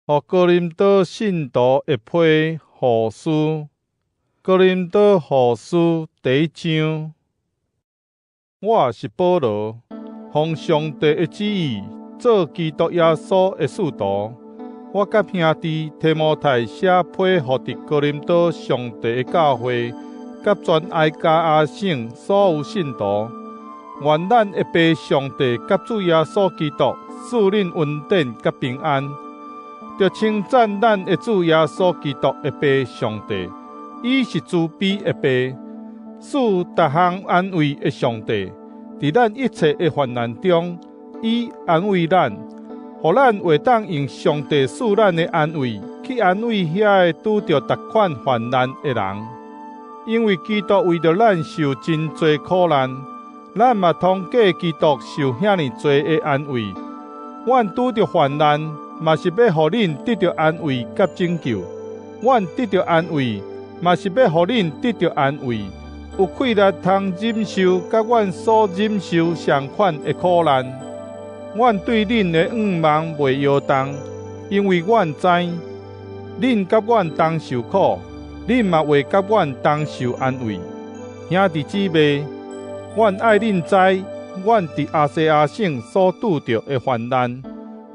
予哥林多信徒的批予書，哥林多後書第一章。我是保羅，奉上帝的旨意做基督耶穌的使徒。我佮兄弟提摩太寫批予佇哥林多上帝的教會，佮全亞該亞省所有信徒，願咱的父上帝佮主耶穌基督賜恁恩典佮平安。著稱讚咱的主耶穌基督的父上帝，伊是慈悲的父，賜逐項安慰的上帝。佇咱一切的患難中，伊安慰咱，予咱會當用上帝賜咱的安慰，去安慰遐个拄著逐款患難的人。因為基督為著咱受真濟苦難，咱嘛通過基督受遐爾濟的安慰。阮拄著患難，嘛是欲予恁得著安慰佮拯救；阮得著安慰，嘛是欲予恁得著安慰，有氣力通忍受佮阮所忍受相款的苦難。阮對恁的向望袂搖動，因為阮知，恁佮阮同受苦，恁嘛會佮阮同受安慰。兄弟姊妹，阮愛恁知，阮佇亞細亞省所拄著的患難。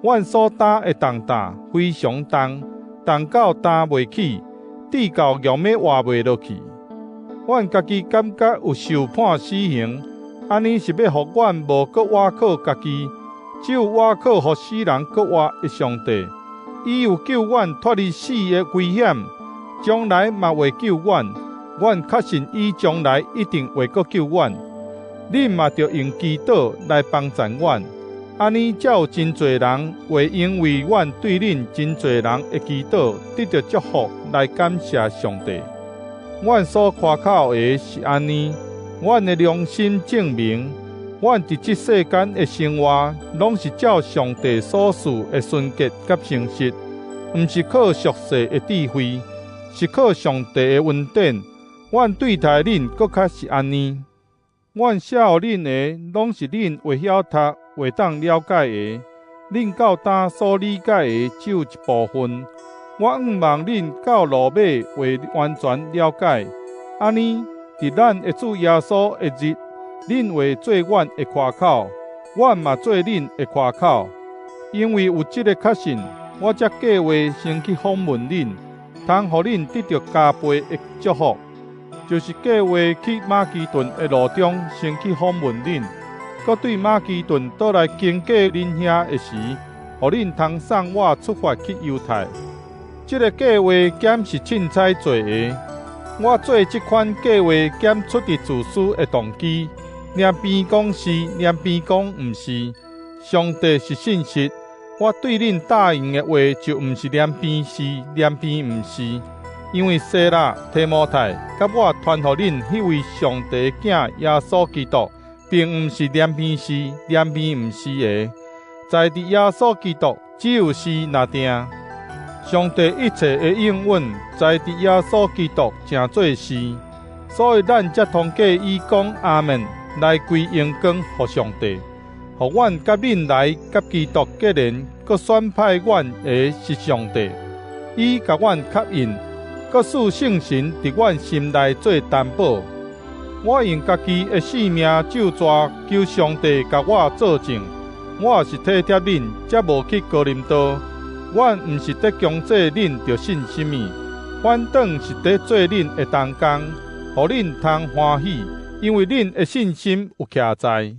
阮所擔的重擔非常重，重到擔袂起，至到強欲活袂落去。阮家己感覺有受判死刑，按呢是欲予阮無閣倚靠家己，只有倚靠予死人閣活的上帝。伊有救阮脫離死的危險，將來嘛會救阮。阮確信伊將來一定會閣救阮。恁嘛著用祈禱來幫贊阮。按呢，才有真濟人會因為阮對恁真濟人的祈禱，得著祝福來感謝上帝。阮所誇口的是按呢，阮的良心證明，阮佇這世間的生活，攏是照上帝所賜的純潔佮誠實，毋是靠俗世的智慧，是靠上帝的恩典。阮對待恁，閣較是按呢。阮寫予恁的，攏是恁會曉讀、會當了解的。恁到今所理解的只有一部分。我向望恁到落尾會完全了解。按呢，佇咱的主耶穌的日，恁會做阮的誇口，阮嘛做恁的誇口。因為有這个確信，我才計劃先去訪問恁，通予恁得著加倍的祝福。就是計劃去馬其頓的路中，先去訪問恁，閣對馬其頓倒來經過恁遐的時，予恁通送我出發去猶太。這个計劃兼是凊彩做的。我做這款計劃兼出自自私的動機，兩邊講是，兩邊講毋是。上帝是信實，我對恁答應的話就毋是兩邊是，兩邊毋是。因為西拉、提摩太佮我傳予恁彼位上帝的囝耶穌基督，並毋是兩邊是，兩邊毋是的。在佇耶穌基督只有是若定。上帝一切的應允，在佇耶穌基督成做是，所以咱才通過伊講阿們來歸榮光予上帝。予阮佮恁來佮基督結連，閣選派阮的是上帝，伊共阮刻印，閣賜聖神佇阮心內做擔保。我用家己的性命咒詛，求上帝共我做證。我是體貼恁，才無去哥林多。阮毋是佇強制恁著信啥物，反轉是佇做恁的同工，予恁通歡喜，因為恁的信心有徛在。